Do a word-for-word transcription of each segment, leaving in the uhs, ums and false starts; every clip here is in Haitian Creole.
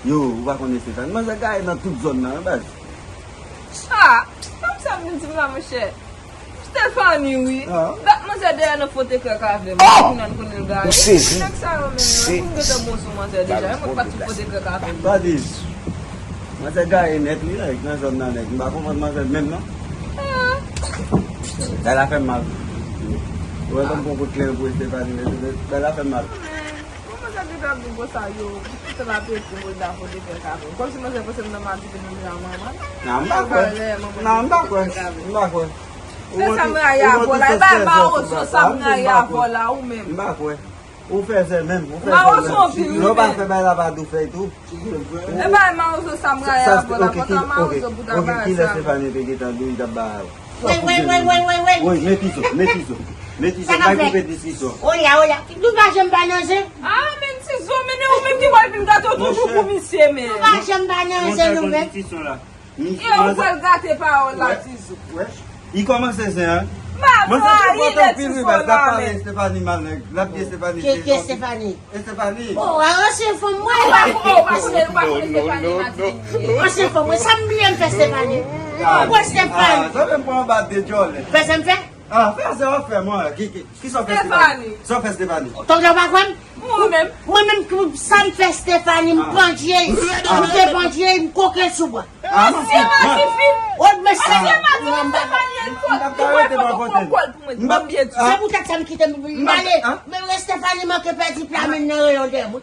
Yo, ou pa konn Estefani? Manzè gaye nan tout zòn nan, wi, baz. Ah, fanm sa vin di m la, monchè. Stefani, wi. Ah. Dat manzè dèyè nan foto ekran ka avè m. Oh! Ki nan konnen l gaye. M sezi. Nèg sa yo menm, yo, se pou m gentan bon sou manzè deja. Yo mwen pa sou foto ekran ka avè m. Sa di, manzè gaye nèt, li, nèg, nan zòn nan, nèg. M pa konprann manzè menm, non. Ah. Sa la fè m mal. Ou wè, ban m pran kout kle pou Estefani, men, men, men, sa la fè m mal. Kòman sa te ap di konsa yo? Tout tan l ap ekri mwen dako de fè kave. Kòmsi mwen se panse m nan matite nan miray manman. Nan, m pa kwè. Nan, m pa kwè. M pa kwè. Se sa m rayi avè w la. E bay mawozo sa m rayi avè w la, ou menm. M pa kwè. Ou fè zè menm, ou fè zè menm. Mawozo anpil, wi. Lè w pa fè bay la pa dou fè tou. E bay mawozo sa m rayi avè w la, pantan mawozo pou ta bay sa. Kilè Stefani te gentan dou, li t ap bay la? Woy, woy, woy, woy, woy, woy. Woy, men tizo, men tizo. Men tizo, bay koupe diskisyon. Oya, oya. Nou pa janm bay nan zen. Ah, men tizo, men ou menm ki pral vin gate w toujou pou misye, men. Nou pa janm bay nan zen, nou menm. Yo, ou pral gate pawòl la, tizo. Li kòmanse zen, an. M ap rayi lè tizo la, men. Stefani, Stefani mal, nèg. L ap di Stefani. Ki, ki Stefani? Estefani. Oh, ansyen fanm mwen. Ou pa, ou pa konnen, ou pa konnen Estefani, Matilini. Ansyen fanm mwen, sa m bliye m fè Estefani. Mwen Estefani. Ah, sa menm pran anba de djòlè. Fè sa m fè? Ah, fè sa w ap fè mwen. Ki, ki, ki sa w fè Estefani? Sa w fè Estefani? Tonton pa kwè m? Mwen menm. Mwen menm, ki, sa m fè Estefani, m pandye, m te pandye, m koke l sou bwa. Ah, non, non. Ansyen matifi. Ansyen matifi, Estefani, li fò, li fò, li fò kòkòl pou mwen. Ban m byen di. Se poutèt sa m kite m, m ale. Men Estefani manke pèdi pla men nan reyon dèyè mwen.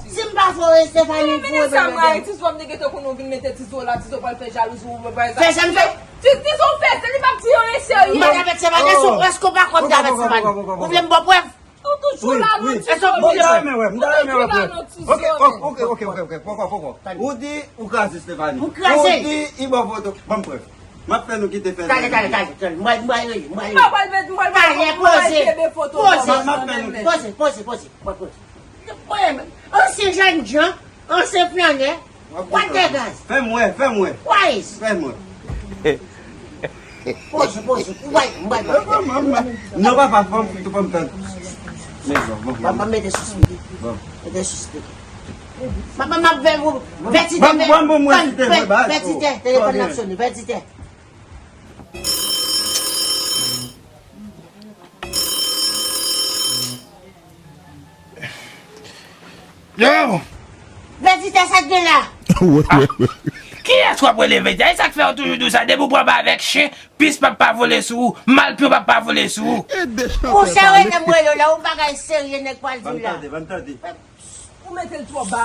Si m pa fè Estefani pou mwen, men sa m rayi, tizo, m te gentan konnen w vin mete tizo la, tizo pral fè jalouzi ou, bagay sa. Fè sa m fè. Ti, tizo fè, se li p ap di anyen serye. M pa t avèk Estefani, èske w pa kwè m t avèk Estefani? Ou vle m ba w prèv? Ou toujou la, non, tizo. Èske w bliye sa? M ta renmen wè, m ta renmen wè prèv. Ok, ok, ok, ok, ok, poko, poko. Ou di ou kraze Estefani. Ou kraze. Ou di li ba w foto, ban m prèv. M ap fè nou kite fè. Tande, tande, tande, tande. M pral, m pral rele, m pral rele. M pral met, m pral met, m pral kenbe foto. Poze, poze, poze, poze, poze. Mwen, ansyen jènjan, ansyen flannè. What the guys? Fè m wè, fè m wè. Wise. Fè m wè. Poze, poze. M pral, m pral, m pral. Non, papa, fò m, fò m tann. Men bon, bon, bon. Papa, mete sou speaker. Bon. Mete sou speaker. Papa, m ap fè ou. Vètitè, vètitè, telefòn nan ap sone, vètitè. Yo! Vètitè, sa k gen la? Kiyès w ap rele Vètitè? E sa k fè w toujou di w sa? Depi w pran ba avèk chen, pis p ap pa vole sou ou, malpyon p ap pa vole sou ou. Monchè, rele m rele w la, yon bagay serye nèg pral di w la. Ban m tande, ban m tande. Ou mete l twò ba.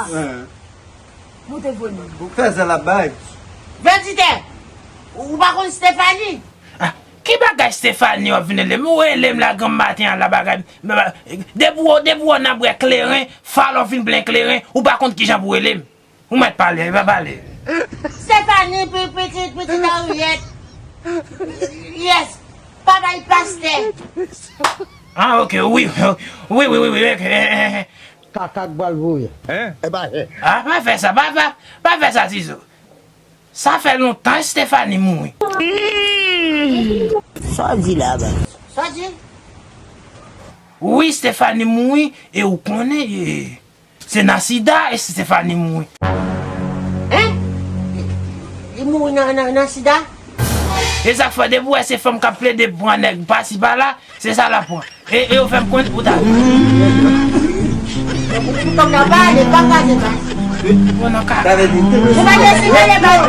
Moute volim. Fè zèl ap bay. Vètitè, ou pa konn Stefani? Ah, ki bagay Stefani w ap vin rele m? Ou rele m la granm maten an la bagay. Depi w, depi w nan bwè kleren, falò fin plen kleren, ou pa konn kijan pou rele m. Ou mèt pale, pa pale. Stefani, pi-, pitit, pitit Arièt. Yes. Papa l pastè. Ah, ok, wi, wi, wi, wi, wi, ok. Kaka k pral voye. Hein? E pa, eh. Ah, pa fè sa, pa, pa, pa fè sa, tizo. Sa fè lontan Stefani mouri. Sa w di la, baz? Sa w di? Wi, Stefani mouri, e ou konnen, e, se nan sida, e Stefani mouri. Hein? Li, li mouri nan, nan, nan sida? E sa k fè, depi w wè se fanm k ap plede pran nèg pasi pala, se sa l ap pran. E, e yo fè m konn ou ta. Ou konn nan pale, pa pale, pa. Ou nan ka. Ou pa deside ale ba yo.